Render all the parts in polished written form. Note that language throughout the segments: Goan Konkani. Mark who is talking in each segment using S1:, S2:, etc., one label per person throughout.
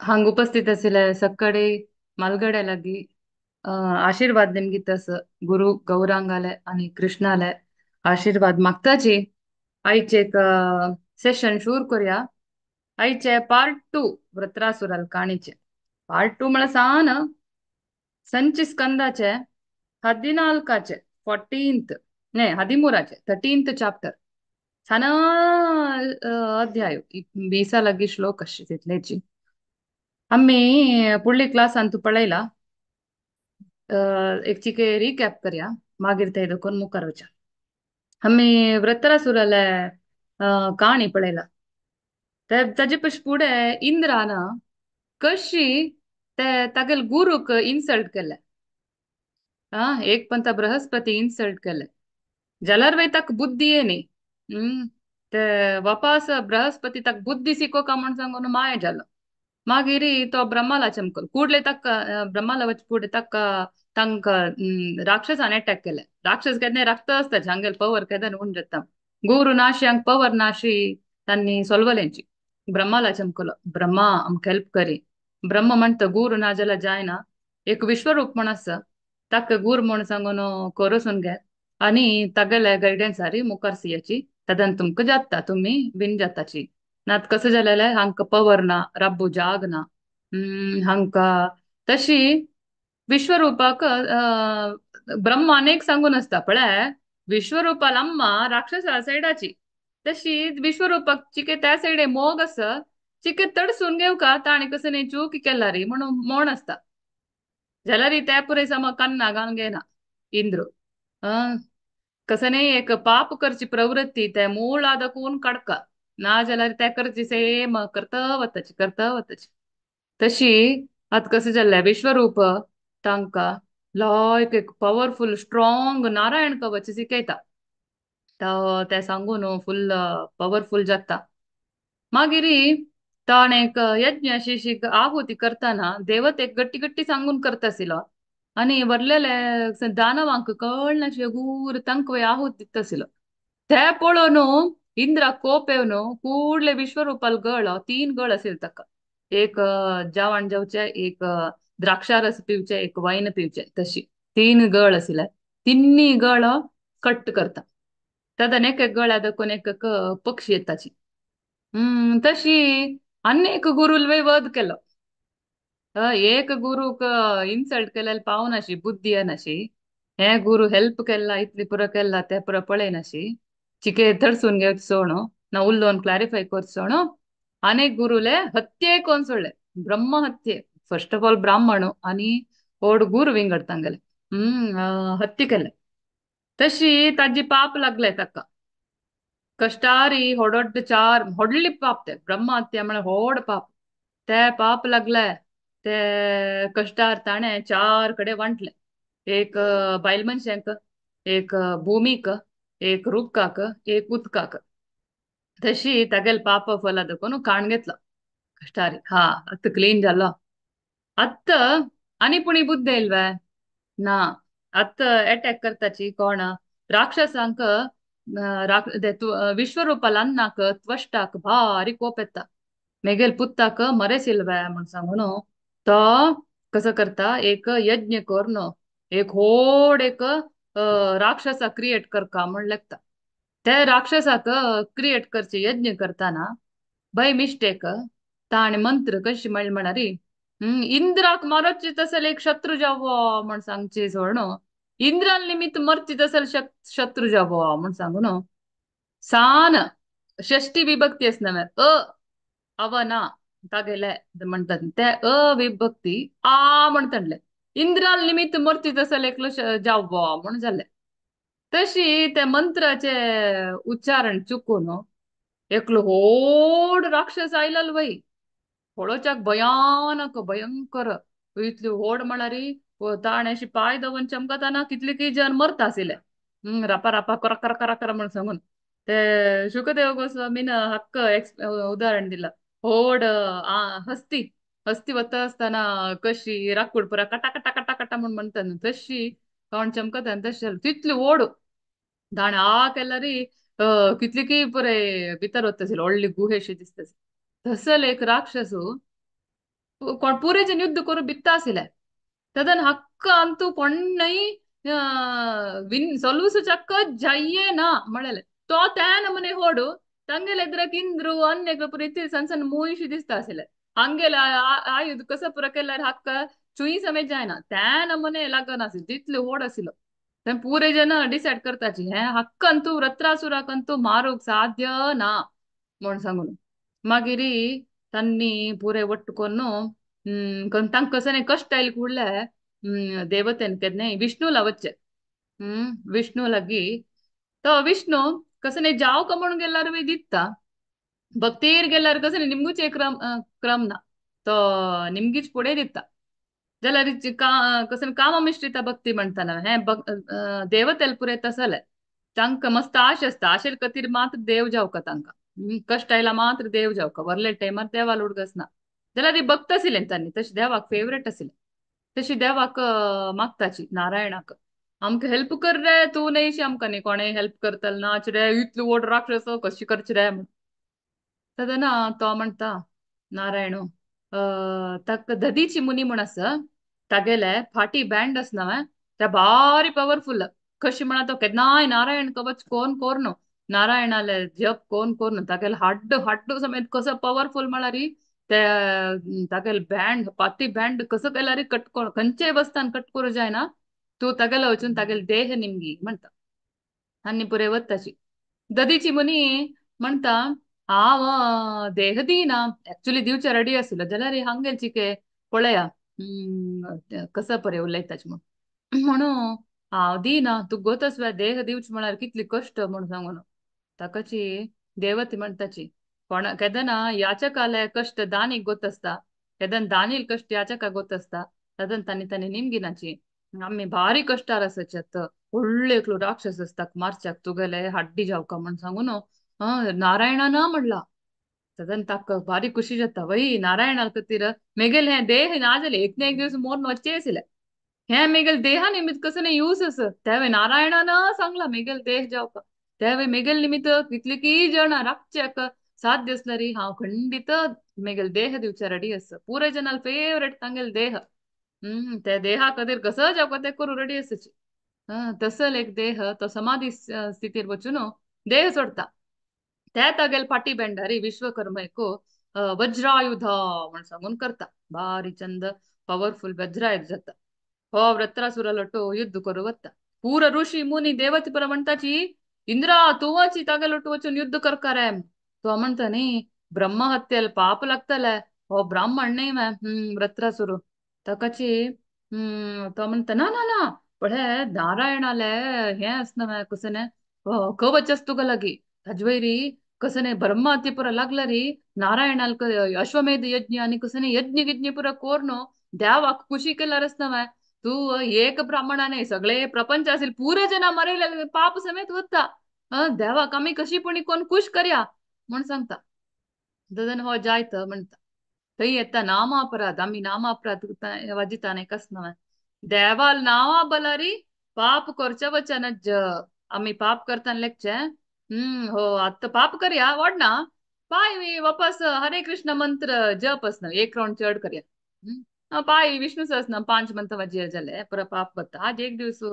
S1: हांग उपस्थित आशिल्ले सक्कडे मालगड्या लागी आशीर्वाद निमगी तस गुरु गौरांगाले आणि कृष्णाले आशीर्वाद मागताची आयचे एक सेशन शूर करूया. आयचे पार्ट 2 वृत्रासुराल काणीचे पार्ट 2 म्हळ्यार सान संच स्कंदाचे 14 14th न्ही 13 13th chapter सान अध्याय 20 लागी श्लोक अशे तितलेची. आमी पुडली क्लासान तूं पळयला एक चिके रिकॅप करया मागीर ते देखून मुखार वचा. आमी वृत्रासुराले काणी पळयला. ताजे पशी फुडें इंद्रान कशी ते तागेले गुरूक इन्सल्ट केले. एक पंता बृहस्पती इन्सल्ट केले जाल्यार वय ताका बुद्धी येनी. ते वापास बृहस्पती ताका बुद्धी शिकोवका म्हण सांगून माया जालो. मागीर तो ब्रह्माला चमकलो कुडले ताका ब्रह्माला वच फुडें ताका तांकां राक्षसान अटॅक केले. राक्षस केन्ना राखता आसता हांगेले पवर केन्ना उण जाता. गुरू नाशी हांग पवर नाशी तांणी सोल्वलेंची. ब्रह्माला चमकलो ब्रह्मा आमकां हेल्प करी. ब्रह्म म्हणटा गुरू ना जाल्यार जायना एक विश्वरूप म्हण आसा ताका गुरू म्हण सांगून करोसून घे आनी तागेले गायडन्सारी मुखार सियाची तेदन तुमकां जाता तुमी विन जाताची. नात कसं जालेलें हांकां पवर ना राब्बू जाग ना हांकां तशी विश्वरूपाक ब्रह्मान एक सांगून आसता पळय विश्वरूपाल अम्मा राक्षसा सायडाची तशी विश्वरूपाक चिके त्या सायडे मोग आसा चिके तडसून घेवका ताणें कसं न्ही चूक केला री म्हणून मोण आसता जाल्यार त्या पुराय सम कन्ना घालून घेयना इंद्र. कसं न्ही एक पाप करची प्रवृत्ती ते मूळ दाखोवन काडका ना जाल्यार त्या करची सेम करता वताची करता वताची. तशी आतां कसं जाल्लें विश्वरूप तांकां लायक एक पवरफुल स्ट्रॉंग नारायण कवच शिकयता ते सांगून फुल पवरफुल जाता. मागीर ताणें एक यज्ञ अशी आहुती करतना देवतेक गट्टी गट्टी सांगून करता आशिल्लो आनी वरलेले दानवांक कळनाशे गूर तांकां आहुती दिता आशिल्लो. ते पळोवन इंद्रा कोप येवन कुडले विश्वरूपाल गळ 3 गळ आशिल्ले ताका. एक जेवण जेवचे, एक द्राक्षारस पिवचे, एक वायन पिवचे, तशी 3 गळ आशिल्ले. तिन्ही गळ कट करता तेदन एक एक गळ्या दाखोवन एक एक पक्षी येताची. तशी आनी एक गुरूल वध केलो. एक गुरूक इन्सल्ट केल्यार पावनाशी बुद्धी येनाशी हे गुरू हेल्प केला इतली पुरो केला ते पुरो पळयनाशी चिके थडसून घेवचो सोणो ना उलोवन क्लॅरिफाय करचो सोणो अनेक गुरुले हत्ये कोण सोडले ब्रह्म हत्ये. फर्स्ट ऑफ ऑल ब्राह्मण आनी होड गुरू विंगड तांगेले हत्ये केले. तशी ताजी पाप लागले ताका कश्टारी होडोड 4 होडली पाप ते ब्रह्म हत्या म्हळ्यार होड पाप ते पाप लागले. ते कश्टार ताणें 4 कडे वांटले. एक बायल मनशांक, एक भूमीक, एक रुखाक, एक उदकाक. तशी तागेले पाप फला दाखोवन काण घेतलो कश्टारी. हा आतां क्लीन जालो. आतां आनी पुणी बुद्ध येयल्वे ना. आतां एटॅक करताची कोण राक्षसांक विश्वरूपाल अन्नाक त्वष्टाक भारी कोप येता मेगेल पुत्ताक मरेसिल्वे म्हण सांगून तो कसो करता एक यज्ञ करून एक होड एक राक्षसा क्रिएट करका म्हण लागता. ते राक्षसाक क्रिएट करचे यज्ञ करताना बाय मिस्टेक ताणें मंत्र कशी म्हणले म्हणारी इंद्राक मारची तसले एक शत्रू जावो म्हण सांगची सोडण इंद्रान निमित्त मरची तसल शत्रू जावो म्हण सांगून सान षष्टी विभक्ती आसना अ अवना तागेले म्हणटात ते अ विभक्ती आ म्हणटले इंद्रान निमित्त मरची तसल एकलो जावो म्हण जाले. तशी ते मंत्राचे उच्चारण चुकून एकलो होड राक्षस आयलो वय पळोवच्याक भयानक भयंकर इतली होड म्हळ्यार ताणें अशी पांय दवरून चमकतना कितले की जन मरता आशिल्ले रापा रापा करा करा करा करा म्हण सांगून ते शुकदेव गोस्वामीन हक्क उदाहरण दिला. होड हस्ती हस्ती वता आसतना कशी राकूड पुरा कटा कटा कटा कटा म्हण म्हणटा न्हू तशी कोण चमकता तशी तितली ओड ताणें आ केल्यार कितली की पुराय भितर वता आशिल्ली व्हडली गुहेशी दिसता. तसल एक राक्षस पुरे जन युद्ध करू बित्ता आशिल्ले तदन हक्क अंतू कोणय विन सलूस चक्क जाये ना म्हणले तो त्या नमुने होडू तांगेले एद्राक इंद्रू अन्य पुरा इतले सण सण मुयशी दिसता आशिल्ले हांगेले आयुध कसो पुरा केल्यार हक्क चुई समेत जायना त्या नमुने लागना आशिल्ले तितले होड आशिल्लो. ते पुरे जन डिसायड करताची हे हक्क अंतू वृत्रासुराक अंतू मारूंक साध्य ना म्हण सांगून. मागीर तांणी पुरे वट्ट करून तांकां कसो कश्ट आयले कुडले देवतेन केन्नाय विष्णू वच्चे विष्णू लागी तो विष्णू कसं जाव का म्हणून गेल्यार बी दिता भक्तीर गेल्यार कसं निमगूच क्रम क्रम ना तो निमगीच फुडें दिता जाल्यार कसं काममिश्रिता भक्ती म्हणताना हे देवतेल पुरे तसले तांकां मस्त आश आसता आशेर खातीर मात्र देव जावका तांकां कश्ट आयला मात्र देव जावका वरले टायमार देवाल उडगस ना जाल्यार ती भक्त आशिल्ले तांणी तशी देवाक फेवरेट आशिल्ले तशी देवाक मागताची नारायणाक आमकां हेल्प कर रे तूं न्हयशी आमकां न्ही कोणें हेल्प करतले नाच रे इतलो व्हड राक्षस कशी करची रे म्हण. तेन्ना तो म्हणटा नारायण ताका दधीची मुनी म्हण आसा तागेले फाटी बँड आसना ते भारी पवरफुल कशी म्हणा तो केन्नाय नारायण कवच कोण कोरनो नारायणाले जप कोण कोरनो तागेले हाड्ड हाड्ड समेत कसो पवरफुल म्हळ्यार ते तागेले बँड पाती बँड कसो केल्यार कट कर खंयचेय बसतान कट करूं जायना तूं तागेलो वचून तागेले देह निमगी म्हणटा आनी पुरे वताची. दधीची मुनी म्हणटा हांव देह दिना एक्चुली दिवचे रेडी आशिल्लो जाल्यार हांगेलची के पळया कसो परे उलयताच म्हूण म्हणून हांव दिना तूं गोतस देह दिवच म्हळ्यार कितली कश्ट म्हूण सांगून. ताकाची देवती म्हणटाची कोणा केदना याचकाले कश्ट दानीक गोत आसता केदन दानील कश्ट याचका गोत आसता तदन तांणी तांणी निमगिनाची आमी भारी कश्टार आसाच्यात व्हडलो एकलो राक्षस आसता मारच्याक तुगेले हाड्डी जावका म्हण सांगून नारायणान म्हणला. तदन ताका भारी खुशी जाता वय नारायणा खातीर मेगेले हें देह ना जालें एक ना एक दीस मोर वच्चें आशिल्लें हें मेगेल देहा निमित्त कसो न्ही यूज आसा तेवें नारायणान सांगला मेगेल देह जावका तेवें मेगेल निमित्त कितली की जाणां राखच्याक साध्य आसल्यार हांव खंडीत मेगेल देह दिवच्या रेडी आसा पुरे जनाल फेवरेट तांगेल देह ते देहा खातीर कसो जावका तें करूं रेडी आसाची. तसल एक देह तो समाधी स्थितीर वचून देह सोडटा त्या तागेल फाटी बेंडारी विश्वकर्म एक वज्रायुध म्हण सांगून करता भारी चंद पवरफुल वज्रायुध जाता हो वृत्रासुरालोटो युद्ध करूं वता पूरा ऋषी मुनी देवते पुरा म्हणटाची इंद्रा तूंच तागेलोटो वचून युद्ध करका रे तो म्हणटा न्ही ब्रह्महत्येल पाप लागतले हो ब्राह्मण न्ही मॅ वृत्रासुर ताकाची तो म्हणटा ना ना ना पण नारायणाले हें आसना मॅ कसं न्ही कवच आस तुका लागीं ताजे वयरी कसं न्ही ब्रह्महत्ये पुरा लागल्यार नारायणाल अश्वमेध यज्ञ आनी कसं न्ही यज्ञ गिज्ञ पुरा कोरनो देवाक खुशी केल्यार आसना मॅ तूं एक ब्राह्मणाने सगळे प्रपंच असेल पुरे जना मरयले पाप समेत वता देवाक आमी कशी पुणी कोण खुश करया म्हण सांगता. तदन हो जायत म्हणटा थंय येता नामापराध आमी नामापराध वाजिता न्ही कसना देवाल नांवा बलारी पाप करचे वचनज आमी पाप करताना लेगचे हो आतां पाप करया वडना पाय वापस हरे कृष्ण मंत्र जप आसना एक राउंड चड करया पाय विष्णु सहस्रनाम 5 मंत्र वाजिया जाले पुरा पाप वता आज एक दिवस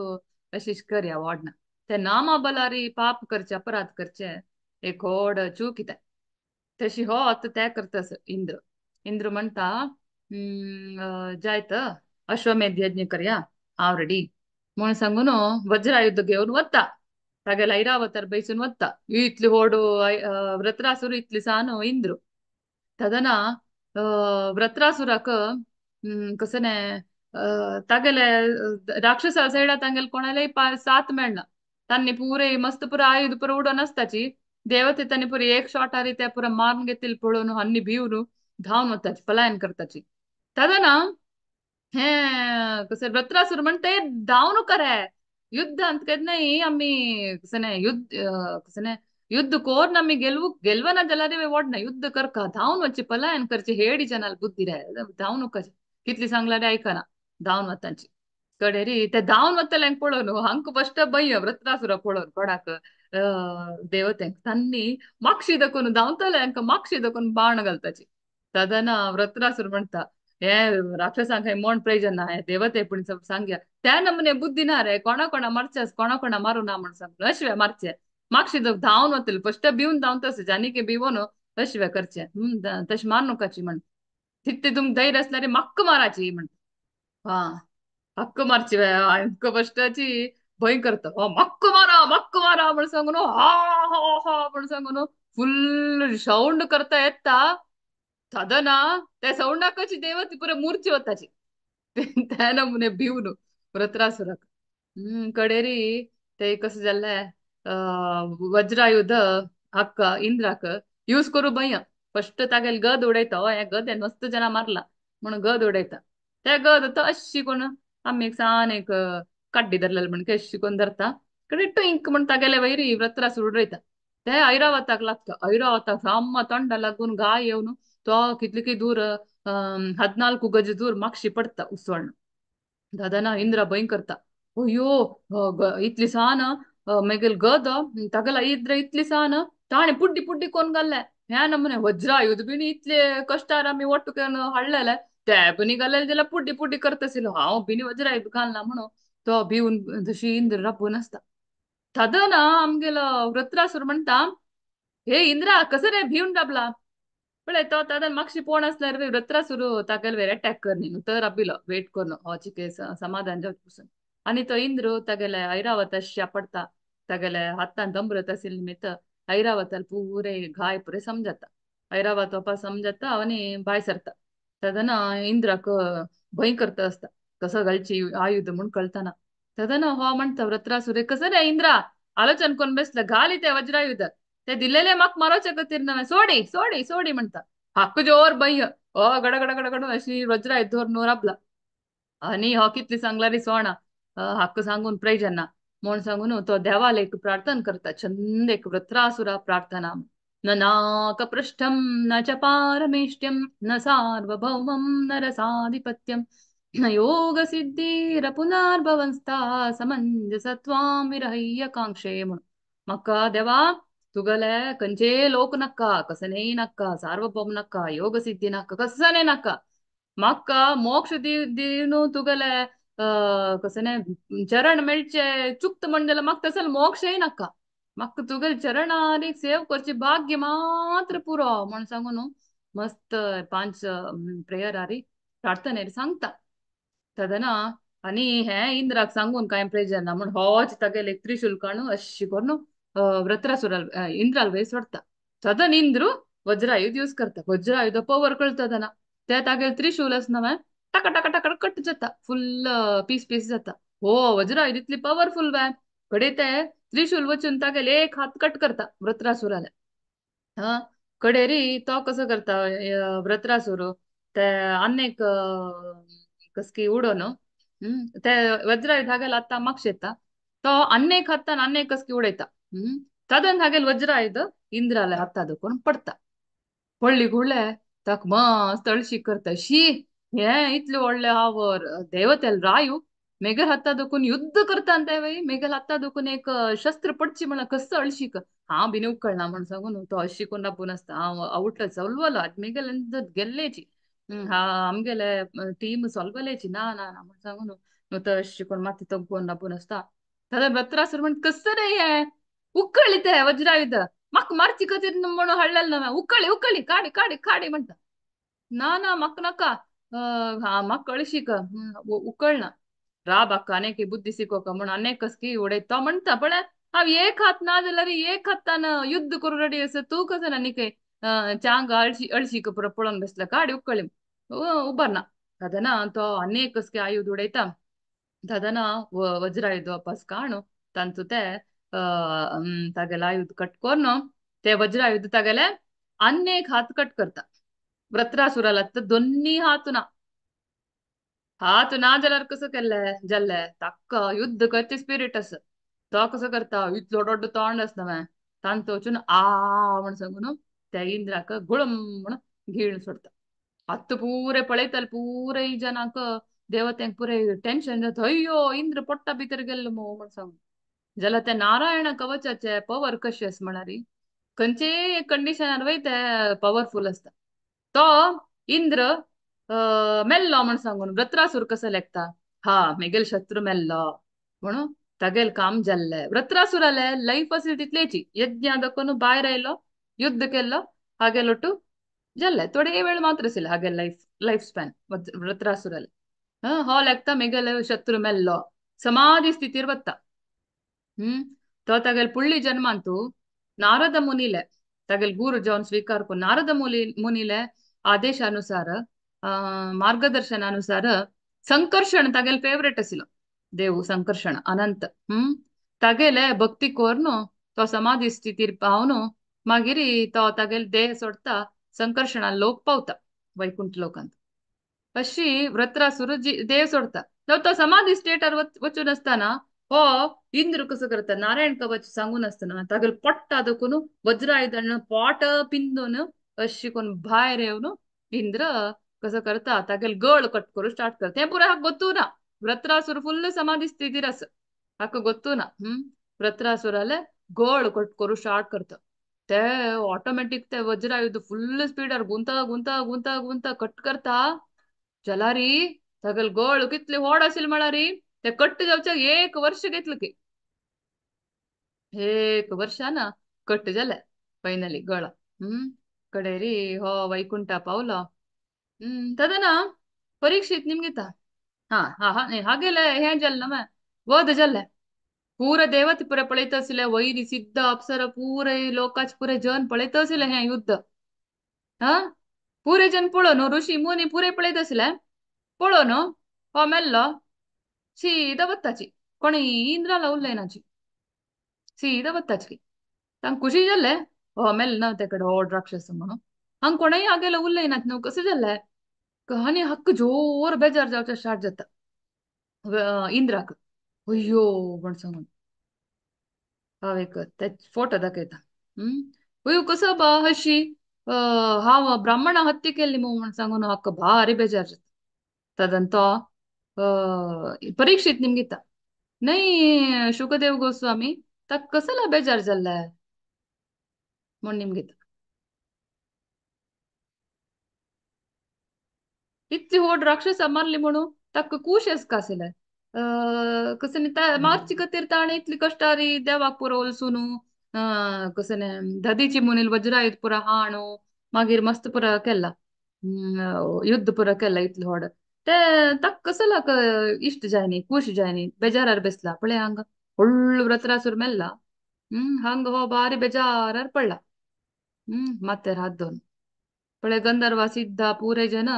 S1: अशीच करया वडना ते नामा बलारी पाप करचे अपराध करचे एक व्हड चूक कितें तशी हो आतां ते करता इंद्र. इंद्र म्हणटा जायत अश्वमेध यज्ञ करया हांव रेडी म्हूण सांगून वज्रायुध घेवन वता तागेल्या ऐरावतार बैसून वता इतली व्हड वृत्रासुर इतली सान इंद्र. तदना वृत्रासुराक कसं न्ही तागेले राक्षसा सायडा तांगेले कोणालाय साथ मेळना तांणी पुरे मस्त पुरा आयुध पुरा उडोवन आसताची देवते तांणी पुरे एक शॉट आरी ते पुरा मारून घेतील पळोवन आनी भिवन धांवन वताची पलायन करताची. तदना हें कसं वृत्रासुर म्हणटा धांवन करे युद्धांत केन्नाय आमी कसं न्ही युद्ध कसं न्ही युद्ध कोर्न आमी गेलवू गेलवना जाल्यार वडना युद्ध करका धांवन वचचे पलायन करचे हेडी जनाल बुद्धी रे धांवन वचचे कितली सांगल्यार आयकना धांवन वतांची कडेरी ते धांवन वतल्यांक पळोवन हांकां फस्ट भंय वृत्रासुरा पळोवन कोणाक देवतेंक तांणी मागशी दखून धांवतल्यांक मागशी दखून बाण घालताची. तदना वृत्रासुर म्हणटा हे राक्षसांक खंय मोण प्रयोजन ना, हे देवते पूण सांगया त्या नमुने बुद्धी ना रे, कोणा कोणा मारचे कोणा कोणा मारू ना म्हण सांग अशवे मारचे मागशी धांवन वतले फस्ट भिवन धांवन तशें जानी भिवन अशवे करचे तशें मारनुकाची म्हण तितले तुमकां धैर्य आसल्यार मक्क माराची म्हण हा हक्क मारची फस्टाची भंय करता हो मक्क मारा मक्क मारा म्हण सांगून हा हा हा म्हण सांगून फुल साऊंड करता येता साधना त्या साऊंडाकची देवती पुरे मूर्ती वताची त्या नमुने भिवन वृत्रासुराक कडेरी ते कसं जाल्लें वज्रायुध हक्क इंद्राक यूज करू भंय फस्ट तागेल गद उडयता हय गद मस्त जना मारला म्हणून गद उडयता त्या गद तो अशी कोण आमी एक सान एक काड्डी धरलेले म्हण अशी कोण धरता कडे टुंक म्हण तागेले वैरी वृत्रासूर उडयता ते ऐरावताक लागता ऐरावताक साम्मा तोंडा लागून गाय येवन तो कितली की दूर 14 गज दूर मागशी पडता उसवण दादा इंद्र भंय करता अय्यो इतली सान मागीर गद तागेला इंद्र इतली सान ताणें पुड्डी पुड्डी कोण घाल्ले ह्या नमुने वज्रायुध बीन इतले कश्टार आमी ಒಟ್ಟು हाडलेले ते बिनी घाल्लेले जाल्यार पुड्डी पुड्डी करताशिल्लो हांव बिनी वज्रायुध घालना म्हणून तो भिवन तशी इंद्र राबून आसता साधना आमगेलो वृत्रासूर म्हणटा हे इंद्रा कसं रे भिवन राबला पळय तो तादन मागशी पोण आसल्यार वृत्रासूर तागेले वयर अटॅक कर न्ही तर राबिलो वेट करून हो चिके समाधान जावचे पसून आनी तो इंद्र तागेले ऐरावत पडता तागेले हातान अमृत आशिल्ले निमित्त ऐरावताल पुरे घाय पुरे समजाता ऐरावत वापा समजाता आनी भायर सरता तेन्ना इंद्राक भंय करता आसता कसो घालची आयुध म्हूण कळतना तेन्ना हो म्हणटा वृत्रासूर कसं रे इंद्रा आलोचन कोण बेसला घाली ते वज्रायुध ते दिलेले म्हाका मारोचे खातीर नवे सोडी सोडी सोडी म्हणटा हाक जोर भंय हो गड गड गड गड अशी वज्रायुध धरून राबला आनी हो कितली सांगला रे सोणा हक्क सांगून प्रयोजन ना म्हूण सांगून तो देवाला एक प्रार्थना करता छंद एक वृत्रासुरा प्रार्थना न नाकपृष्ठं न च पारमेष्ट्यं न सार्वभौमं न रसाधिपत्यं न योगसिद्धिरपुनर्भवंस्ता समंजसत्वां विरह्य कांक्षे म्हणून म्हाका देवा तुगले खंयचे लोक नाका कसनेय नाका सार्वभौम नाका योगसिद्धी नाका कसने नाका म्हाका मोक्ष दिवन तुगले कसने चरण मेळचे चुक्त म्हण जाल्यार म्हाका तसो मोक्षय नाका म्हाका तुगेले चरणारी सेव करची भाग्य मात्र पुरो म्हण सांगू न्हू मस्त 5 प्रेयरारी प्रार्थनेर सांगता तदना आनी हे इंद्राक सांगून कांय प्रयोजन ना म्हण होच तागेले एक त्रिशूल काडून अशी करून वृत्रासुराल इंद्राल वयर सोडता सदन इंद्र वज्रायुध यूज करता वज्रायुध पवर कळटा तेन्ना ते तागेले त्रिशूल आसना मागीर टाका टाका टाका कट जाता फुल पीस पीस जाता हो वज्रायुध इतली पवरफुल बाय कडे ते त्रिशूल वचून तागेले एक हात कट करता वृत्रासुराले हा कडेरी तो कसो करता वृत्रासूर ते आनेक कसकी उडोवन ते वज्रायुध हागेल आतां मागशे येता तो अन्नेक हातान अन्नेक कसकी उडयता तदन हागेल वज्रायुध इंद्राले हाता दखून पडता पडली घुडले ताका मस्त अळशी करता शी हे इतले व्हडले our देवतेल रायू मेगेल हाता दखून युद्ध करता ते बाई मेगेल हाता दखून एक शस्त्र पडची म्हणल्यार कसो अळशीक हांव बिनी उकळना म्हण सांगून तो अशी कोण राबून आसता हांव आवटलो चलवलो मेगेले गेल्लेची हा आमगेले टीम सॉल्वलेची ना ना ना म्हण सांगून तो अशी कोण माती तोगोन राबून आसता जाल्यार वृत्रासूर म्हण कसं रे हे उकळी ते वज्रायुध म्हाका मारची खातीर म्हणून हाडलेलें ना उकळी उकळी काडी काडी काडी म्हणटा ना ना म्हाका नाका म्हाका कळशीक उकळना राब हाका अनेक बुद्धी शिकोवका म्हणून अनेक कसकी उडयता म्हणटा पण हांव एक हात ना जाल्यार एक हातान युद्ध करूं रेडी आसा तूं कसं आनी खंय चांग अळशी अळशीक पुरो पळोवन बसला काडी उकळी उबर ना तेन्ना तो अनेक कसकी आयुध उडयता तदना वज्रायुध वापस काणू तांचो ते तागेले आयुध कट करून ते वज्रायुध तागेले अन्नेक हात कट करता वृत्रासुराला तर दोन्ही हात ना हात ना जाल्यार कसं केल्ले जाल्ले ताका युद्ध करचे स्पिरिट आसा तो कसो करता इतलो डोड्डो तोंड आसता मागीर तांचो वचून आ म्हण सांगून त्या इंद्राक गुळम म्हण गिळून सोडता आतां पुरे पळयताले पुरे जनांक देवतेंक पुरे टेन्शन जाता अय्यो इंद्र पोट्टा भितर गेल्लो मो म्हण सांगून जाल्यार त्या नारायण कवचाचे पवर कशें आसा म्हळ्यार खंयचेय कंडिशनार वय ते पवरफूल आसता तो इंद्र मेल्लो म्हण सांगून वृत्रासूर कसो लेखता, हा मेगेल शत्रू मेल्लो म्हणून तागेल काम जाल्लें. वृत्रासुराले लायफ आसली तितलेची, यज्ञ दाखोवन भायर आयलो, युद्ध केल्लो, हागेल ಒಟ್ಟು जाल्ले थोडे वेळ मात्र आशिल्ले हागेल लायफ लायफ स्पॅन वृत्रासुराले. हो लेखता मेगेले शत्रू मेल्लो, समाधि स्थितीर वता. तो तागेल पुळ्ळी जन्मांतु नारद मुनिले तागेल गुरु जावन स्वीकार करून नारद मुनिले आदेशानुसार मार्गदर्शनानुसार संकर्षण तागेल फेवरेट आशिल्लो देव संकर्षण अनंत. तागेले भक्ती कोर्न तो समाधि स्थितीर पावन मागीर तो तागेल देह सोडता, संकर्षणा लोक पावता वैकुंठ लोकांत. अशी वृत्रासुर देह सोडता. तो समाधि स्टेटार वचून आसतना हो इंद्र कसो करता, नारायण कवच सांगून आसतना तागेल पोट्टा दखून वज्रायुधान पोट पिंदून अशी कोण भायर येवन इंद्र कसो करता तागेल गळ कट करून स्टार्ट करता. हें पुराय हाका गोत्तू ना, वृत्रासुर फुल्ल समाधी स्थितीर आसा, हाका गोत्तू ना. वृत्रासुराले गळ कट करून स्टार्ट करता, ते ऑटोमॅटीक ते वज्रायुध फुल्ल स्पीडार गुंता गुंता गुंता गुंता कट करता. जलारी तागेल गळ कितले व्हड आशिल्ले म्हळ्यार ते कट्ट जावच्याक 1 वर्ष घेतलं की, 1 वर्षान कट्ट जाले फायनली गळ. कडेरी हो वैकुंठा पावलो. तदना परीक्षित निमगिता, हा हा हा हागेले हें जालें ना वध जालें, पूरा देवते पुरे पळयत आशिल्ले, वैरी सिद्ध अप्सरा पुरे लोकांचे पुरे जन पळयत आशिल्ले हें युद्ध. हा पुरे जन पळोवन ऋषी मुनी पुरे पळयत आशिल्ले, पळोवन हो मेल्लो सीधा वताची, कोणी इंद्राला उलयनाची, सीधा वताची. तांकां खुशी जालें हो मेल्लो ना ते कडेन व्हड राक्षस म्हणून, हांगा कोणूय हागेलो उलयनात न्हू, कसं जालें आनी हक्क जोर बेजार जावचें स्टार्ट जाता इंद्राक, अय्यो म्हण सांगून हांव एक ते फोटो दाखयता. अय्यो कसो बा हशी हांव ब्राह्मणा हत्या केल्ली म्हूण सांगून हक्क भारी बेजार जाता. तदन तो परीक्षित निमगिता न्हय शुकदेव गोस्वामी ताका कसला बेजार जाल्ले म्हूण निमगिता. इतली व्हड राक्षसा मारली म्हणून ताका खूश आसका आशिल्लें, कसं मारची खातीर ताणें इतली कश्टारी देवाक पुरो वचून कसं ददीची मुनील वज्रायुध पुरा हाणू मागीर मस्त पुरा केला युद्ध पुरा केला इतलें व्हड, ते ताका कसला इश्ट जायनी खूश जायनी बेजारार बेसला. पळय हांगा व्हडलो वृत्रासूर मेल्ला, हांगा हो बारी बेजारार पडला, माथ्यार हात धरून. पळय गंधर्वा सिद्धा पुरे जन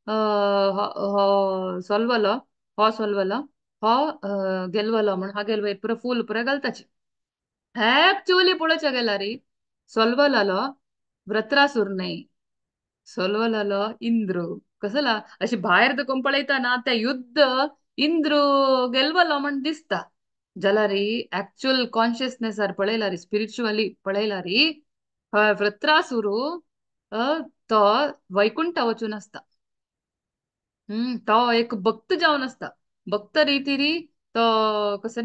S1: हो सोल्वलो हो सोल्वलो हो गेलवलो म्हण हागेल वयर पुरो फूल पुरो घालताची. ऍक्च्युअली पळोवच्या गेल्यार सोल्वलालो वृत्रासूर न्हय, सोल्वलालो इंद्र. कसला अशी भायर दखून पळयता ना ते युद्ध इंद्र गेलवलो म्हण दिसता, जाल्यार ऍक्च्युअल कॉन्शियसनेसार पळयल्यार स्पिरिच्युअली पळयल्यार हय वृत्रासूर तो वैकुंठा वचून आसता. तो एक भक्त जावन आसता, भक्त रितीरी तो कसं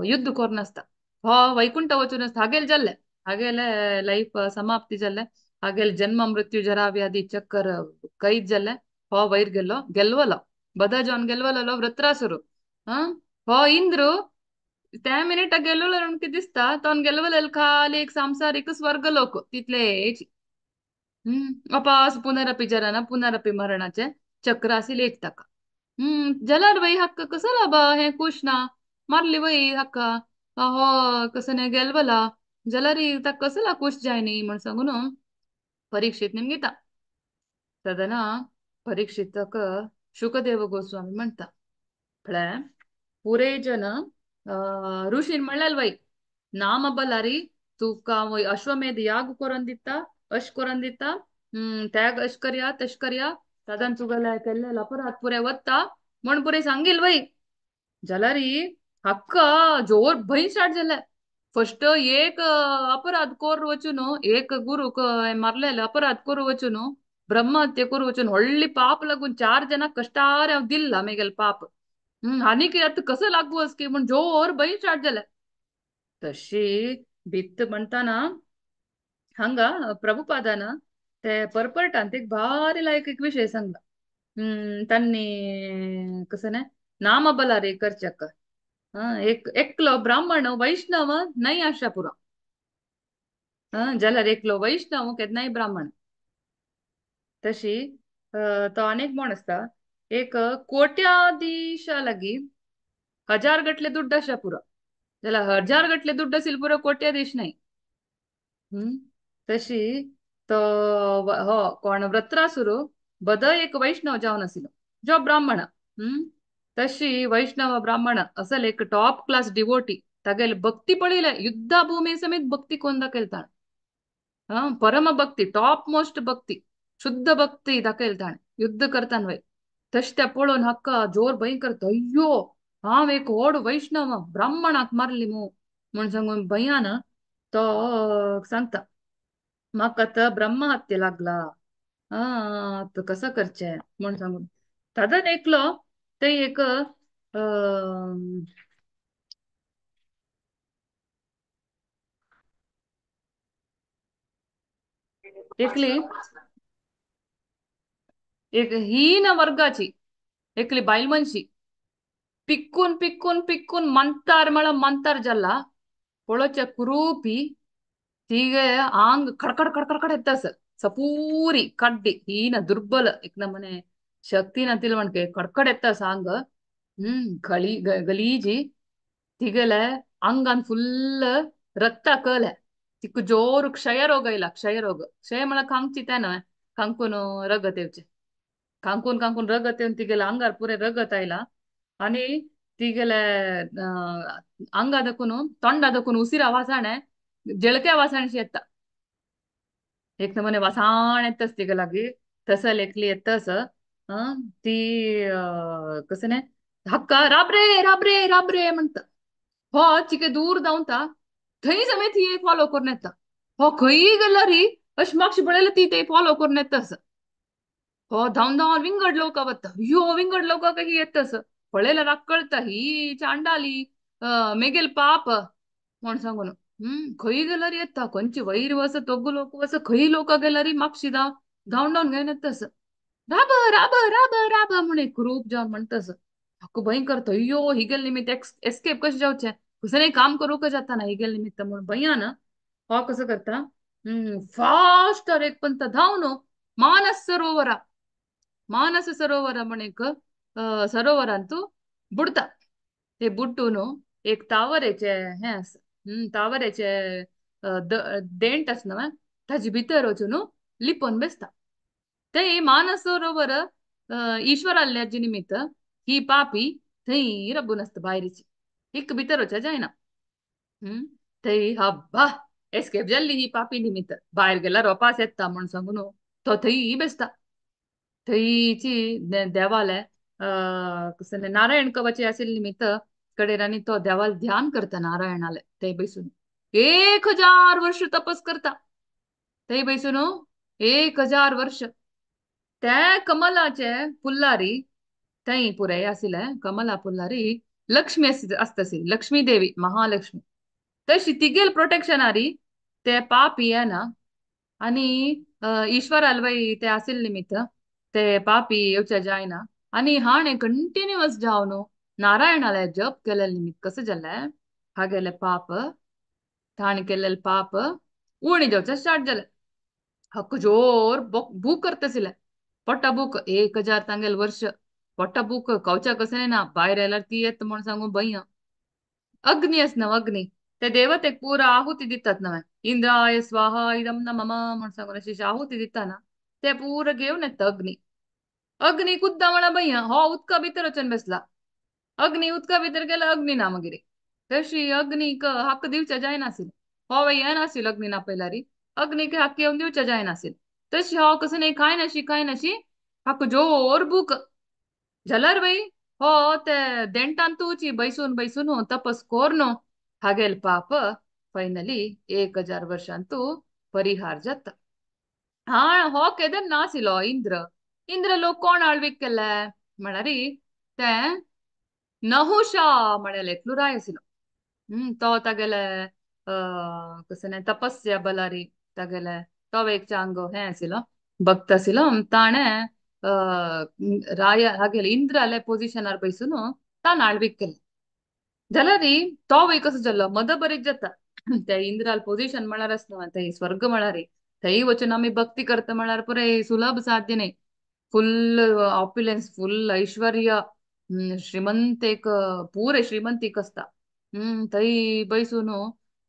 S1: युद्ध करून आसता, हो वैकुंठ वचून आसता. हागेल जाल्ले हागेले लायफ समाप्ती जाल्ले, हागेल जन्म मृत्यू जरा व्याधी चक्कर कैद जाल्ले, हो वयर गेल्लो गेल्वलो बदा जावन गेल्वलो वृत्रासूर. हो इंद्र त्या मिनिटाक गेल्लो म्हणून कितें दिसता, तो गेल्वलेलो खाली एक सांसारीक स्वर्ग लोक तितलेच. अपास पुनरपी जराना पुनरपी मरणाचे चक्र आशिल्लें एक ताका. जाल्यार बाई हाका कसो बा हें खूश ना मारली बाई हाका हो कसं गेलवला जाल्यार ताका कसला खूश जायनी म्हण सांगून परीक्षित निमगिता. तदना परीक्षितक शुकदेव गोस्वामी म्हणटा, म्हळ्यार पुरे जन ऋषीन म्हणल्यार बाई नाम बलारी तुका अश्वमेध याग करून दिता, अश करून दिता, त्याग अश करया तश करया, तदन तुगेले केल्ले अपराध पुरे वता म्हण पुरे सांगील बाई. जाल्यार हक्क जोर भंय स्टार्ट जाले. फर्स्ट एक अपराध कोर वचून एक गुरुक मारलेले अपराध करू वचून ब्रह्महत्या करू वचून व्हडली पाप लागून 4 जणांक कश्टार हांव दिल्ला मेगेले पाप, आनीक आतां कसो लागू असकी म्हण जोर भंय स्टार्ट जाले. तशी भित्त म्हणटाना हांगा प्रभुपादान ते परपरटान एक भारी लायक एक विशय सांगला. तांणी कसं नाही नामबलारे करचक एक एकलो ब्राह्मण वैष्णव नाही आशा पुरा जाल्यार एकलो वैष्णव केन्नाय ब्राह्मण. तशी तो अनेक म्हण आसता एक कोट्याधीशा लागी हजार गटले दुड्ड आशा पुरा जाल्यार हजार गटले दुड्ड आशिल्ले पुरो कोट्याधीश नाही. तशी तो हो कोण व्रत्रासुर बद एक वैष्णव जावन आशिल्लो जो ब्राह्मण. तशी वैष्णव ब्राह्मण असल एक टॉप क्लास डिवोटी तागेले भक्ती पळयले युद्ध भूमी समेत भक्ती कोण दाखयता परम भक्ती टॉप मोस्ट भक्ती शुद्ध भक्ती दाखयता युद्ध करताना वय. तशें तें पळोवन हक्का जोर भंय करता अय्यो हांव एक व्हड वैष्णव ब्राह्मणाक मारली मू म्हूण सांगून भंयान तो सांगता म्हाका आतां ब्रह्म हत्या लागला आतां कसो करचें म्हूण सांगून. तातूंत एकलो ते एक एकली एक हीन वर्गाची एकली बायल मनशी पिक्कून पिक्कून पिक्कून मंतार म्हळ्यार मंतार जाला पळोवच्या कुरूपी तिगे आंग खडखड खडखड येता सपूरी कड्डी हीन दुर्बल एक नमूने शक्ती ना तिलवणके खडखड येता आंग. गली गलीजी तिगेले अंगान फुल्ल रक्त कले तिका जोर क्षय रोग आयला. क्षय रोग क्षय म्हळ्यार खांगची तें न्हय खांकून रगत येवचें खांकून खांकून रगत येवन तिगेले अंगार पुरे रगत आयला आनी तिगेले अंगा दाखून तोंडा दाखून उसिरा वासाणे जळक्या वासाणशी येता एक नमुने वासाण येताच तिका लागीं तसं लेखली येतास ती कसं न्ही हक्का राबरे राबरे राबरे म्हणटा हो चिके दूर धांवता थंय समेत ही फॉलो करून येता हो खंय गेल्यार ही अशें मातशें पळयल्यार ती ते फॉलो करून येता असं हो धांवन धांवन विंगड लोक वता ह्यो विंगड लोकांक ही येता असं पळयल्यार कळटा ही चांडाली मेगेल पाप म्हण सांगून. खंय गेल्यार येता खंयची वैर वस तोगू लोक वस खंय लोक गेल्यार मातशी धांव धांवन धांवन घेवन येता असं राब राब राब राब म्हण एक ग्रूप जावन म्हणटा असं म्हाका भंय करता अय्यो हिगेल निमित्त एस्केप कशें जावचें कसलें काम करूंक जाता ना हिगेल निमित्त म्हूण भंयान हो कसो करता फास्ट एक पंत धांवन मानस सरोवरा मानस सरोवर म्हण एक सरोवरांतू बुडता ते बुडटून एक तावरेचे हें आसा तावरेचे देंट आसा न्हय ताजे भितर वचून लिपोवन बेसता. थंय मानस सरोवर ईश्वराल्याचे निमित्त ही पापी थंय रबून आसता भायरीची एक भितर वचूं जायना. थंय हब्बा एस्केप जाल्ली ही पापी निमित्त भायर गेल्यार रोपास येता म्हूण सांगून तो थंय बेसता. थंयची देवाले कसलें नारायण कवच आशिल्ले निमित्त कडेन आनी तो देवाल ध्यान करता नारायणाले थंय बसून 1000 वर्ष तपस करता थंय बसून 1000 वर्ष त्या कमलाचे फुल्लारी थंय पुराय आशिल्ले कमला फुल्लारी लक्ष्मी आसता लक्ष्मी देवी महालक्ष्मी तशी तिगेल प्रोटेक्शनारी ते पापी येना आनी ईश्वराल ते आशिल्ले निमित्त ते पापी येवचे जायना आनी हाणें कंटिन्युअस जावन नारायणाले जप केलेले निमित्त कसं जालें हागेले पाप ताणें केलेले पाप उणी जावचें स्टार्ट जालें. हक्क जोर भूक करता पोटा भूक 1000 तांगेले वर्ष पोटा भूक कवचा कसं ना भायर आयल्यार ती येता म्हूण सांगू भंय. अग्नी आसा न्हू अग्नी ते देवतेक पुरा आहुती दितात न्हय इंद्राय स्वाहा इदम न मम म्हूण सांगून अशी आहुती दिता ना ते पुरा घेवन येता अग्नी. अग्नी कुद्दा म्हळ्यार भंय हो उदका भितर वचून बसला अग्नी उदका भितर गेला अग्नी ना मागीर तशी अग्नीक हक्क दिवचे जायनाशिल्लें हो येनाशिल्लो अग्नी आपयल्यार अग्नीक हक्क येवन दिवचे जायनाशिल्लें तशी हो कसं न्ही कांय नाशी कांय नाशी हक्क जोर भूक जाल्यार बाई हो ते देंटांतूची बैसून बैसून तपस कोर्न हागेल पाप फायनली 1000 वर्षांतू परिहार जाता. हा हो केदन नाशिल्लो इंद्र इंद्र लोक कोण आळवीक केले म्हळ्यार ते नहुषा म्हळ्यार एकलो राय आशिल्लो. तो तागेले कसं न्ही तपस्या बलारी तागेले तो एक चांग हें आशिल्लो भक्त आशिल्लो ताणें राय हागेले इंद्राले पोजिशनार बैसून ताण आळवीक केलें. जाल्यार तो वय कसो जाल्लो मद बरीत जाता ते इंद्राल पोजिशन म्हळ्यार आसना ते स्वर्ग म्हळ्यार थंय वचून आमी भक्ती करता म्हळ्यार पुराय सुलभ साध्य न्ही. फुल ऑप्युलन्स फुल ऐश्वर्य श्रीमंत एक पुरे श्रीमंतीक आसता. थंय बैसून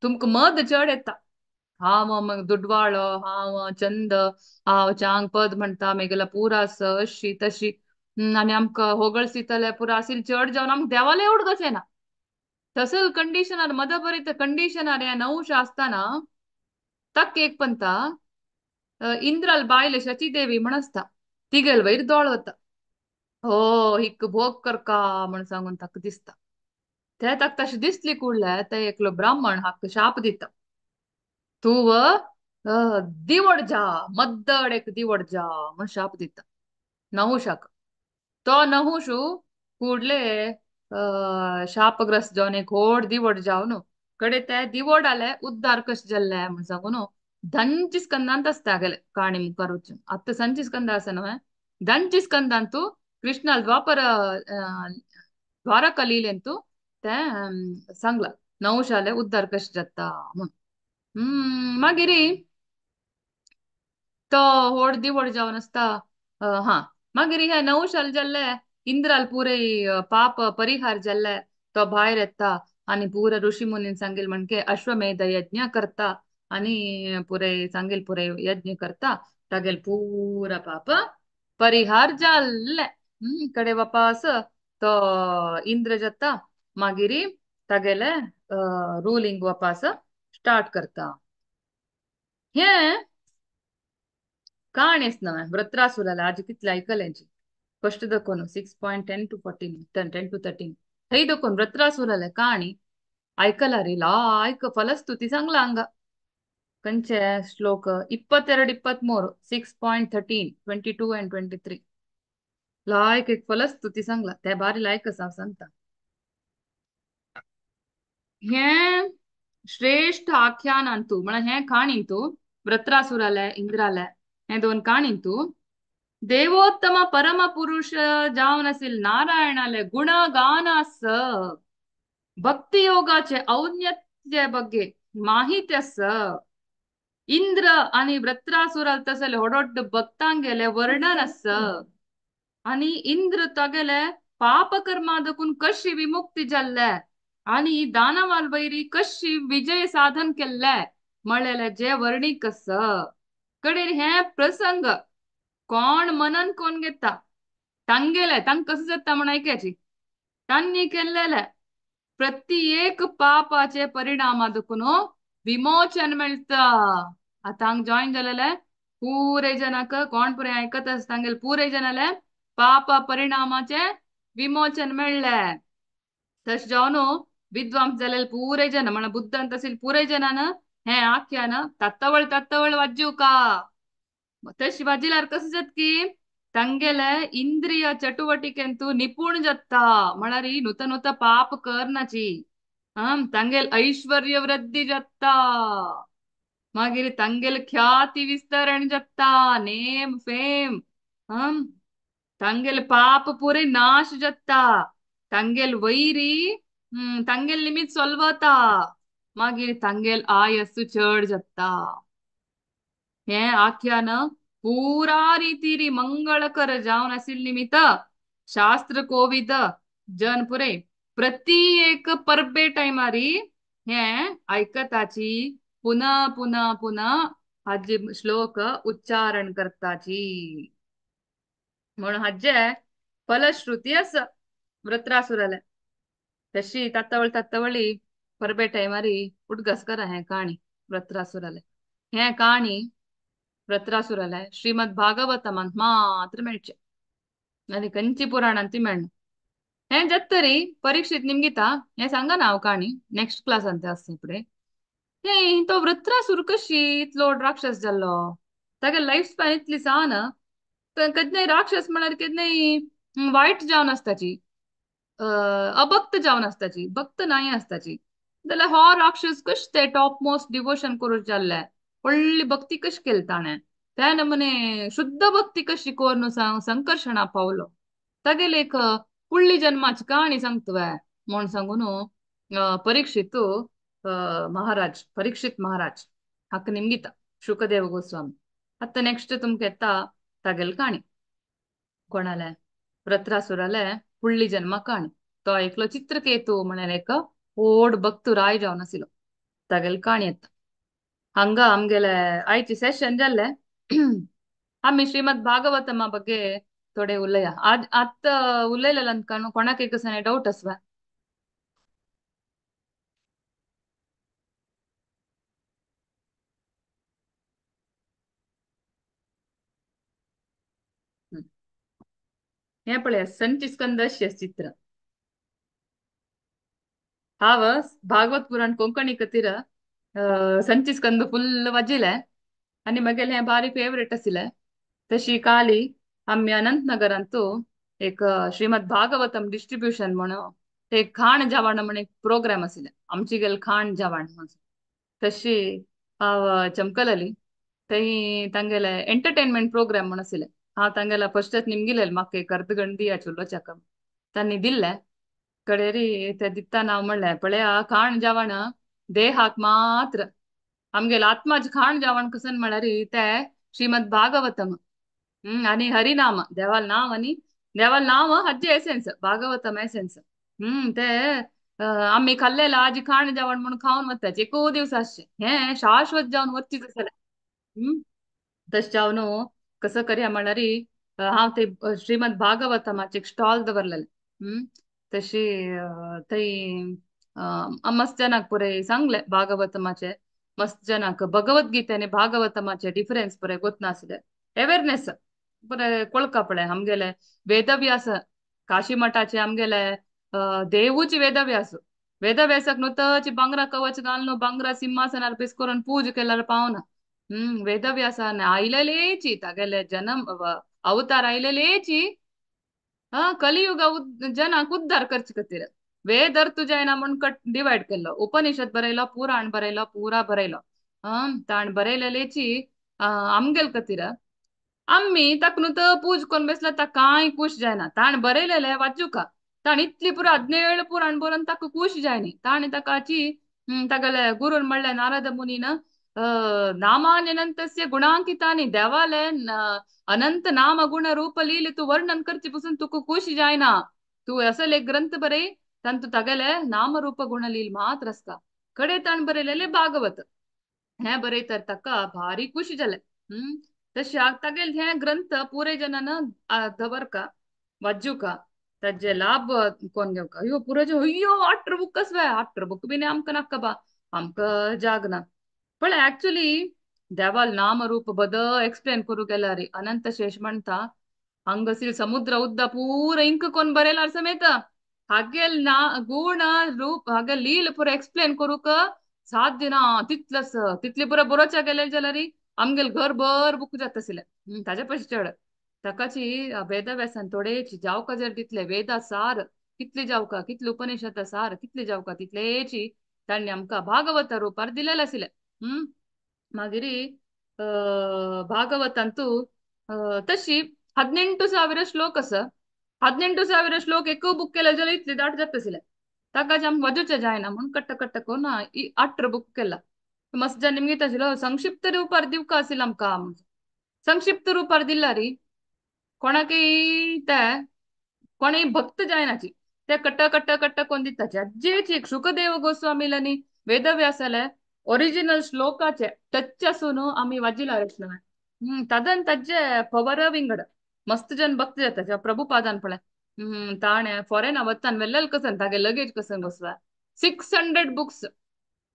S1: तुमकां मद चड येता. हांव मग दुडवाळो हांव चंद हांव चांग पद म्हणटा मेगेला पुरा आस अशी तशी आनी आमकां होगळसितले पुरा आसिल चड जावन आमकां देवाले उडगस येना. तसल कंडिशनार मदबरीत कंडिशनार हें नवश आसतना तक एक पंता इंद्राल बायल शची देवी म्हण आसता तिगेल वयर दोळ वता. हो हिक भोग करका म्हण सांगून ताका दिसता. ते ताका तशें दिसली कुडले ते एकलो ब्राह्मण हाका शाप दिता. तूं दिवड जा मद्दड एक दिवड जा म्हण शाप दिता नहुशाक. तो नहुशू कुडले शापग्रस्त जावन एक व्हड दिवड जावन कडे ते दिवड आले उद्धार कशें जाल्ले म्हण सांगून धंची स्कंदांत आसता गेले काणी मुखार वचून. आतां संची स्कंद आसा न्हय धंची स्कंदांतू कृष्णाल द्वापर द्वारका लीलेंतू ते सांगला नहुशाले उद्धार कशें जाता म्हूण. मागीर तो व्हड दिवड जावन आसता. हा मागीर हे नहुशाल जाल्ले इंद्राल पुरे पाप परिहार जाल्ले तो भायर येता आनी पुरे ऋषी मुनीन सांगेल म्हणके अश्वमेध यज्ञ करता आनी पुरे सांगेल पुरे यज्ञ करता तागेल पुरा पाप परिहार जाल्ले. कडे वापास तो इंद्र जाता मागीर तागेले रुलिंग वापास स्टार्ट करता. हे काणीच न्हय वृत्रासुराले आज कितले आयकलेंची फस्ट दाखोवन 6.10 to 14 10 to 13 थंय दाखोवन वृत्रासुराले काणी आयकला रे लायक फलस्तुती सांगला हांगा. खंयचे श्लोक 22 23 6.13 22 and 23 लायक एक फलस्तुती सांगला ते बारी लायक आसा सांगता. हें श्रेष्ठ आख्यानांतू म्हळ्यार हें काणींतू वृत्रासुराले इंद्राले हें दोन काणींतू देवोत्तम परम पुरुष जावन आसिल नारायणाले गुणगान आस भक्ती योगाचे औन्नत्य ಬಗ್ಗೆ माहिती आस. इंद्र आनी वृत्रासुराल तसले होडोड्ड भक्तांगेले वर्णन आस आनी इंद्र तागेले पापकर्मा दकून कशी विमुक्ती जाल्ले आनी दानवाल वैरी कशी विजय साधन केल्ले म्हळेले जे वर्णीक आस. कडेन हे प्रसंग कोण मनन कोण घेता तांगेले तांकां कसं जाता म्हण आयक्याची तांणी केल्लेले प्रत्येक पापाचे परिणामा दुखून विमोचन मेळटा. आतां हांग जॉईन जालेले पुरे जनाक कोण पुरे आयकत आसा तांगेले पुरे जनाले पाप परिणामाचे विमोचन मेळ्ळे. तशें जावन विद्वांस जालेले पुरे जन म्हळ्यार बुद्धांत आशिल्ले पुरे जनान हें आख्यान तत्तवळ तत्तवळ वाज्जुका. तशी वाजिल्यार कसं जाता की तांगेले इंद्रिय चटुवटिकेंतू निपुण जाता म्हळ्यार नूतन नूतन पाप करनाची. तांगेल ऐश्वर्य वृद्धी जाता. मागीर तांगेल ख्याती विस्तरण जाता नेम फेम. तांगेल पाप पुरे नाश जाता. तांगेल वैरी तांगेल निमित्त सोल्वता. मागीर तांगेल आयस्सु चड जाता. हें आख्यान पुरा रितीरी मंगळकर जावन आशिल्ले निमित्त शास्त्र कोविद जन पुरे प्रति एक परबे टायमारी हें आयकताची पुनः पुनः पुनः हाजे श्लोक उच्चारण करताची म्हणून हाजे फलश्रुती आसा वृत्रासुराले. तशी तात्तवळ तात्तवळी परबे टायमारी उडगास करा हें काणी वृत्रासुराले. हें काणी वृत्रासुराले श्रीमद भागवतमांत मात्र मेळचें आनी खंयची पुराणांत ती मेळना. हें जातरी परीक्षित निमगिता हें सांगा ना हांव काणी नेक्स्ट क्लासांत आसता फुडें. हें तो वृत्रासूर कशी इतलो राक्षस जाल्लो तागे लायफ स्पॅन इतली सान केन्नाय राक्षस म्हळ्यार केन्नाय वायट जावन आसताची अभक्त जावन आसताची भक्त नाही आसताची. जाल्यार हो राक्षस कशें ते टॉप मोस्ट डिवोशन करूंक जाल्ले व्हडली भक्ती कशी केली ताणें, त्या नमुने शुद्ध भक्ती कशी करून संकर्षणा पावलो, तागेले एक फुडली जन्माची कहाणी सांगतवे म्हूण सांगून परीक्षित महाराज, परीक्षित महाराज हाका निमगिता शुकदेव गोस्वामी. आतां नेक्स्ट तुमकां येता तागेली काणी. कोणाले? वृत्रासुराले फुडली जन्मा काणी. तो एकलो चित्रकेतू म्हणल्यार एक व्हड भक्त राय जावन आशिल्लो, तागेली काणी येता. हांगा आमगेले आयचे सेशन जाल्ले. आमी श्रीमद भागवतमा ಬಗ್ಗೆ थोडे उलया. आज आतां उलयलेल्यान कोणाक एक डावट आसवा? हें पळया संची स्कंदस्य चित्र. हांव भागवत पुराण कोंकणी खातीर संची स्कंद फुल्ल वाजिलें आनी म्हगेलें हें बारीक फेवरेट आशिल्लें. तशी काली आमी अनंतनगरांतू एक श्रीमद भागवतम डिस्ट्रिब्युशन म्हणून एक खाण जेवण म्हण एक प्रोग्राम आशिल्लें, आमची गेल खाण जेवण म्हणून. तशी हांव चमकलली थंय तांगेले एंटरटेनमेंट प्रोग्राम म्हण आशिल्लें. हांव तांगेल्या फस्टच निमगिलें म्हाका एक अर्द गण दिया चुलोच्याक, तांणी दिल्लें. कडेरी ते दितना हांव म्हणलें पळया खाण जेवण देहाक मात्र, आमगेले आत्माचें खाण जेवण कसन म्हळ्यार ते श्रीमद भागवतम आनी हरिनाम, देवाल नांव आनी देवाल नांव हाजे एसेन्स, भागवतम एसेन्स. ते आमी खाल्लेले आजी खाण जेवण म्हणून खावन वताचे एको दिवस आसचे, हें शाश्वत जावन वच्चीच आसलें. तशें जावन कसं करया म्हळ्यार हांव ते श्रीमद भागवतमाचे एक स्टॉल दवरलेलें. तशी थंय मस्त जनाक पुरे सांगले भागवतमाचे, मस्त जनाक भगवद्गीते आनी भागवतमाचे डिफरन्स पुरे गोत नासले, अवेरनेस पुरे कोळका पळय. आमगेले वेदव्यास काशी मठाचे आमगेले देवूची वेदव्यास, वेदव्यासाक न्हू तची बांगरा कवच घालून बांगरा सिंहासनार बेस करून पूज केल्यार पावना. वेदव्यासान आयलेलेची तागेले जन्म अवतार आयलेलेची कलियुग जनाक उद्धार करचे खातीर. वेद अर्थ जायना म्हूण कट डिवायड केल्लो, उपनिषद बरयलो, पुराण बरयलो, पुरा बरयलो. ताण बरयलेलेची आमगेल खातीर. आमी ताका न्हू तर पूज करून बेसला ताका कांय खूश जायना. ताण बरयलेले वाचूका, ताण इतली पुरा 17 पुराण बरोवन ताका खूश जायनी. ताणें ताकाची तागेले गुरून म्हणलें नारद मुनीन नामान्यनंतस्य गुणांकितानी, देवाले अनंत नाम गुण रूप लीले तूं वर्णन करचे पसून तुका खूश जायना. तूं असले एक ग्रंथ बरय तांतू तागेले नाम रूप गुण लील मात्र आसता. कडे ताण बरयलेले भागवत हें बरयतर ताका भारी खुशी जालें. तशें तागेले हे ग्रंथ पुरे जनान दवरका वाजुका, ताजे लाभ कोण घेवका. अयो पुरे जन अय्यो 8 बुक आसवे, 8 बुक बीन आमकां नाका बा, आमकां जागना. पण ऍक्च्युली देवाल नाम रूप बद एक्सप्लेन करू गेल्यार अनंत शेष म्हणता हांगासील समुद्र उद्दा पूरा इंक कोण बरयल्यार समेत हागेल ना गुण रूप हागेल लील पुरा एक्सप्लेन करूक साध्य ना. तितलंच तितले पुरा बरोवच्या गेले जाल्यार आमगेल घर भर बुक जाता आशिल्लें. ताजे पयशे चड ताकाची वेदव्यासान थोडेची जावका जर तितले वेदा सार कितले जावका, कितले उपनिषदा सार कितले जावका तितलेची तांणी आमकां भागवता रुपार दिलेलें आशिल्लें. मागीर भागवतांतू तशी 18,000 श्लोक आसा. 18,000 श्लोक एक बुक केले जाल्यार इतले दाट जाता आशिल्लें. ताका आमकां वाजूचें जायना म्हूण कट्ट कट्ट करून 8 बुक केला. मस्त जन निमगीत आशिल्लो संक्षिप्त रुपार दिवका आशिल्लो आमकां. संक्षिप्त रुपार दिल्यार कोणाकय ते कोणूय भक्त जायनाची ते कट्ट कट्ट कट्ट कोण दिताचे. आज्जेची एक शुकदेव गोस्वामीलानी वेदव्यासाले ओरिजिनल श्लोकाचे टच आसून आमी वाजिला रचना. तादन ताजे पवर विंगड मस्त जन भक्त जाता. प्रभुपादान पळय ताणें फॉरेन वतान वेल्लेल कसन तागे लगेज कसन बसवा 600 बुक्स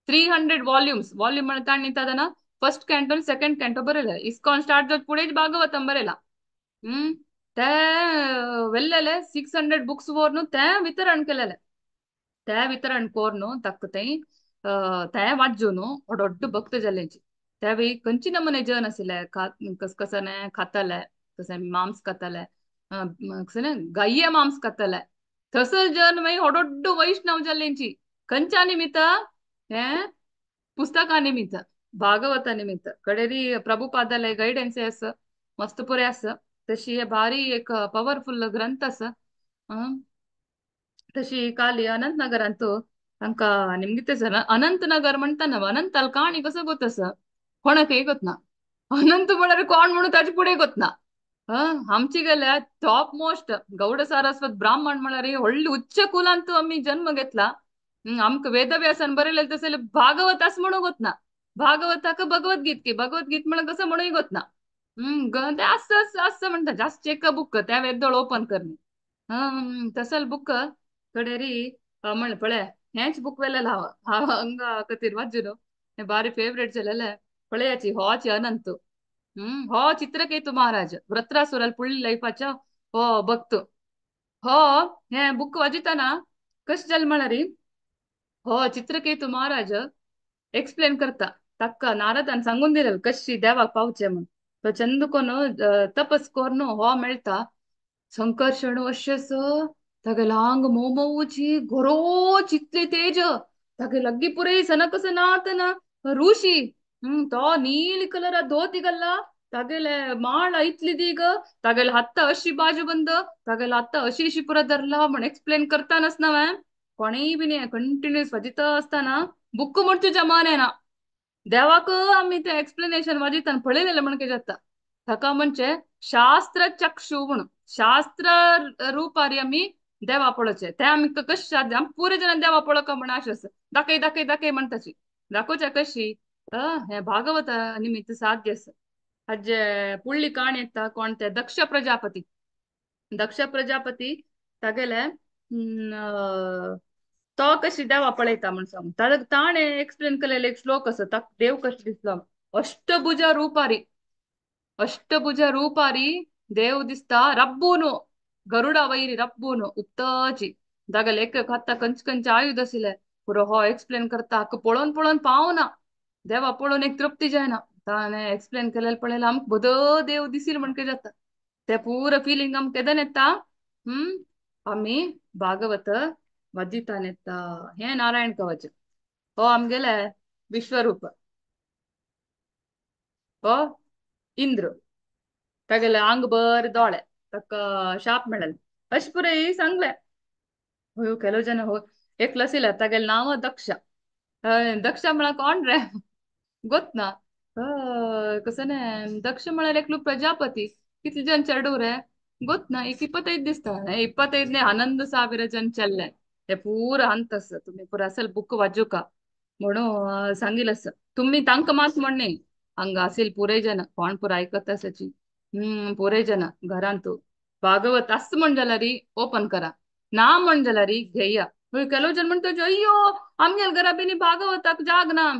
S1: 300 वॉल्युम्स. वॉल्यूम म्हणल्यार ताणें तादना फर्स्ट कॅन्टो सेकंड कॅन्टो बरयले. इस्कॉन स्टार्ट जावन फुडें भागवतम बरयला. ते वेल्लेले 600 बुक्स व्हरून ते वितरण केलेले. ते वितरण करून ताका थंय ते वाजून व्हड भक्त जाल्यांची. त्या वेळी खंयचे नमुने जन आशिल्ले, कसकसने खाताले, कशें मांस खाताले, कशें गाये मांस खाताले, थंयसर जन मागीर व्हड वैष्णव जाल्यांची. खंयच्या निमित्त? हे पुस्तका निमित्त. भागवता निमित्त कडेरी प्रभुपादाले गायडन्स आसा मस्त पुरे आसा. तशी हे भारी एक पवरफुल ग्रंथ आसा. तशी काली अनंतनगरांत तांकां निमगिते सर अनंतनगर म्हणटा ना, अनंताल काणी कसो गोत आसा कोणाकय गोत ना, अनंत म्हळ्यार कोण म्हणून ताचे फुडें गोत ना. आमची गेल्या टॉप मोस्ट गौड सारस्वत ब्राह्मण म्हळ्यार व्हडली उच्च कुलांत आमी जन्म घेतला. आमकां वेदव्यासान बरयलें तसले भागवत आस म्हणूंक गोत ना, भागवताक भगवद्गीत की भगवद्गीत म्हणून कसं म्हणूय गोत ना. ते आसता आसता आसता म्हणटा जास्त चेक बुक त्या वेदोळ ओपन करणे तसल बुक कडेरी म्हणलें पळय हेंच बुक वेलें हांव हांव हंगा खातीर वाचून हें बारी फेवरेट जालेलें पळयाची होच अनंत. हो चित्रकेतू महाराज वृत्रासुराल पुळ्ळी लायफाच्या हो भक्त. हो हे बुक वाजिताना कशें जालें म्हळ्यार हो चित्रकेतू महाराज एक्सप्लेन करता ताका नारदान सांगून दिलें कशी देवाक पावचें म्हूण. तो चंद कोन तपस करून हो मेळटा संकर्षण अशेंच तागेलो आंग मोमोची गोरोच इतले तेज तागे लग्गी पुरय सनक सनातन ऋषी. तो नीली कलर धोती गल्ला तागेले माळ इतली दीग तागेले हत्त अशी बाजू बंद तागेले हत्त अशी अशी पुरा धरला म्हण एक्सप्लेन करतानाच ना कोणीय बी न्ही कंटिन्युअस वाजिता आसतना बुक म्हणचे जमाने ना देवाक आमी ते एक्सप्लेनेशन वाजिताना पळयलेलें म्हण कितें जाता. ताका म्हणजे शास्त्र चक्षु म्हणून शास्त्र रुपारी आमी देवा पळोवचें ते आमी कशें साध्य आमी पुरे जण देवा पळोवका म्हण आशा आसा दाखय दाखय दाखय म्हणटाची दाखोवच्या कशी हे भागवत निमित्त साध्य आसा. हाजे पुळ्ळी काणी येता कोण ते दक्ष प्रजापती. दक्ष प्रजापती तागेले तो कशी देवा पळयता म्हण सांग ताणें एक्सप्लेन केलेलो एक श्लोक आसा ताका देव कशें दिसलो अष्टभुजा रुपारी अष्टभुजा रुपारी देव दिसता रब्बून गरुडा वैरी रब्बून उक्ताची तागेले एक हाता कंच कंच आयुध आशिल्लें पुरो हो एक्सप्लेन करता हाका पळोवन पळोवन पावना देवा पळोवन एक तृप्ती जायना. ताणें एक्सप्लेन केलेलें पळयलें आमकां बदो देव दिसील म्हण कितें जाता ते पुरो फिलिंग आमकां केदन येता. आमी भागवत वाजितान येता. हें नारायण कवच हो आमगेले विश्वरूप हो इंद्र तागेले आंग बर दोळे ताका शाप मेळ्ळें अशें पुराय सांगलें. हय ಕೆಲವು ಜನ हो एकलो आशिल्ले तागेलें नांव दक्ष. दक्ष म्हळ्यार कोण रे गोत ना कसं दक्ष म्हळ्यार एकलो प्रजापती. कितले जण चेडूं रे गोत ना एक 25 दिसता 25 न्ही 11,000 जण चल्ले ते पुरा अंत आसा. तुमी पुरा असल बुक वाचूका म्हणून सांगील आसा तुमी तांकां मात म्हण न्ही हांगा आसील पुरे जण कोण पुरा आयकत आसाची पुरे जण घरांत भागवत आस म्हण जाल्यार ओपन करा ना म्हण जाल्यार घेया. ಕೆಲವು जण म्हणटा अय्यो आमगेल घरा बिनी भागवताक जाग ना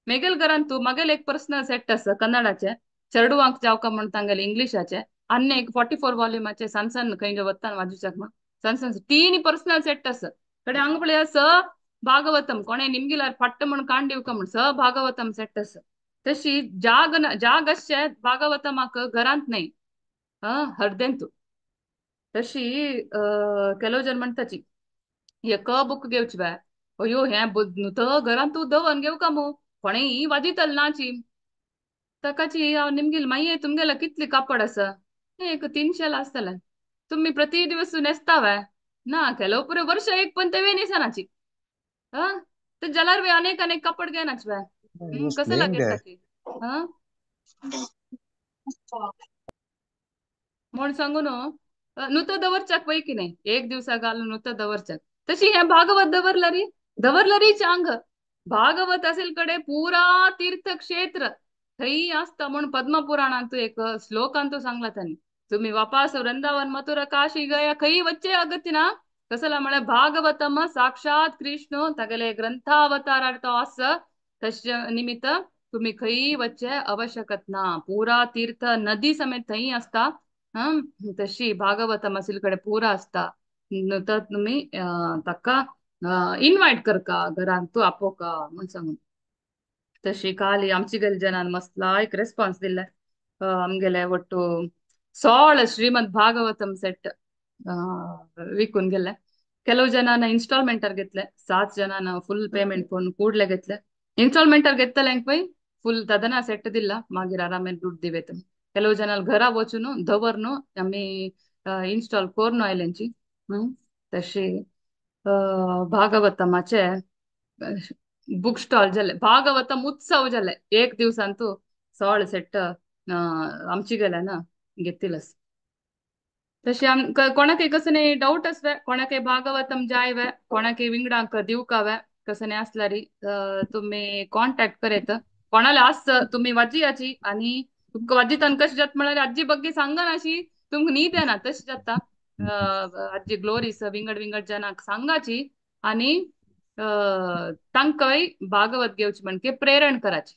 S1: मेगेल घरान तूं मागेल एक पर्सनल सेट आसा कन्नडाचे चेडवांक जावका म्हण तांगेले इंग्लिशाचे आनी एक 44 वॉल्युमाचे सण सण खंय वत्तान वाजूच्याक म्हण सण सण तीन पर्सनल सेट आसा कडे हांगा पळय स भागवतम कोणे निमगिलार फट्ट म्हण काण दिवका म्हण स भागवतम सेट आसा. तशी जाग जाग आसचे भागवतमाक घरांत न्हय हर्देंत. तशी ಕೆಲವು जण म्हणटाची हे क बुक घेवची बाय अयो हें तो घरांत तूं दवर घेवका मू कोणेय वाजितल नाची ताकाची हांव निमगेल मागीर तुमगेलो कितली कापड आसा एक 300 आसतलें तुमी प्रति दिवस न्हेसता वे ना ಕೆಲವು पुरे वर्ष एक पण तेवे न्हेसनाची तर जाल्यार वे अनेक अनेक कापड घेनाच वे कसं लागेल ताकी म्हण सांगू न्हू नुतो दवरच्याक पळय की न्ही एक दिवसा घालून नुतो दवरच्याक. तशी हें भागवत दवरलरी दवरलरी चांग भागवत असेल कडे पुरा तीर्थक्षेत्र थंय आसता म्हण पद्मपुराणांत एक श्लोकांत सांगला तांणी तुम्ही वापास वृंदावन मथुरा काशी गया खंय वच्चे अगत्य ना कसला म्हळ्यार भागवतम साक्षात कृष्ण तागेले ग्रंथावतारार तो आसा तशे निमित्त तुम्ही खंय वच्चे आवश्यकत ना पुरा तीर्थ नदी समेत थंय आसता. तशी भागवतम असेल कडे पुरा आसता तर तुम्ही ताका इन्वायट करका घरांत तूं आपोवका म्हण सांगून. तशी काली आमची गेले जनान मस्त एक रेस्पॉन्स दिले आमगेले ಒಟ್ಟು 16 ಶ್ರೀಮದ್ ಭಾಗವತಂ ಸೆಟ್ ವಿಕೂನ್ गेले. ಕೆಲವು ಜನನ ಇನ್ಸ್ಟಾಲ್ಮೆಂಟ್ घेतले 7 ಜನನ ಫುಲ್ ಪೇಮೆಂಟ್ ಕೊನ್ ಕೂಡ್ಲೆ घेतले. ಇನ್ಸ್ಟಾಲ್ಮೆಂಟ್ घेतले ಪೈ फुल तदना सेट दिला मागीर आरामेन ದುಡ್ಡು दिवेत. ಕೆಲವು ಜನ घरा वचून दवरनु आमी इन्स्टॉल करून आयल्यांची. तशे भागवतमाचे बुक स्टॉल जाले, भागवतम उत्सव जाले एक दिवसांतू सोळ सेट आमची गेल्या ना घेतिलस. तशें आम कोणाकय कसले डावट आसवे, कोणाकय भागवतम जायवे, कोणाकय विंगडांक दिवकावे कसले आसल्यार तुमी कॉन्टॅक्ट करयत. कोणाले आस तुमी वाजियाची आनी तुमकां वाजितान कशें जाता म्हळ्यार आजी बग्गी सांगना अशी तुमकां न्हीद येना तशें जाता. आजी ग्लोरीस विंगड विंगड जनांक सांगाची आनी तांकांय भागवत घेवची म्हणजे प्रेरण कराची.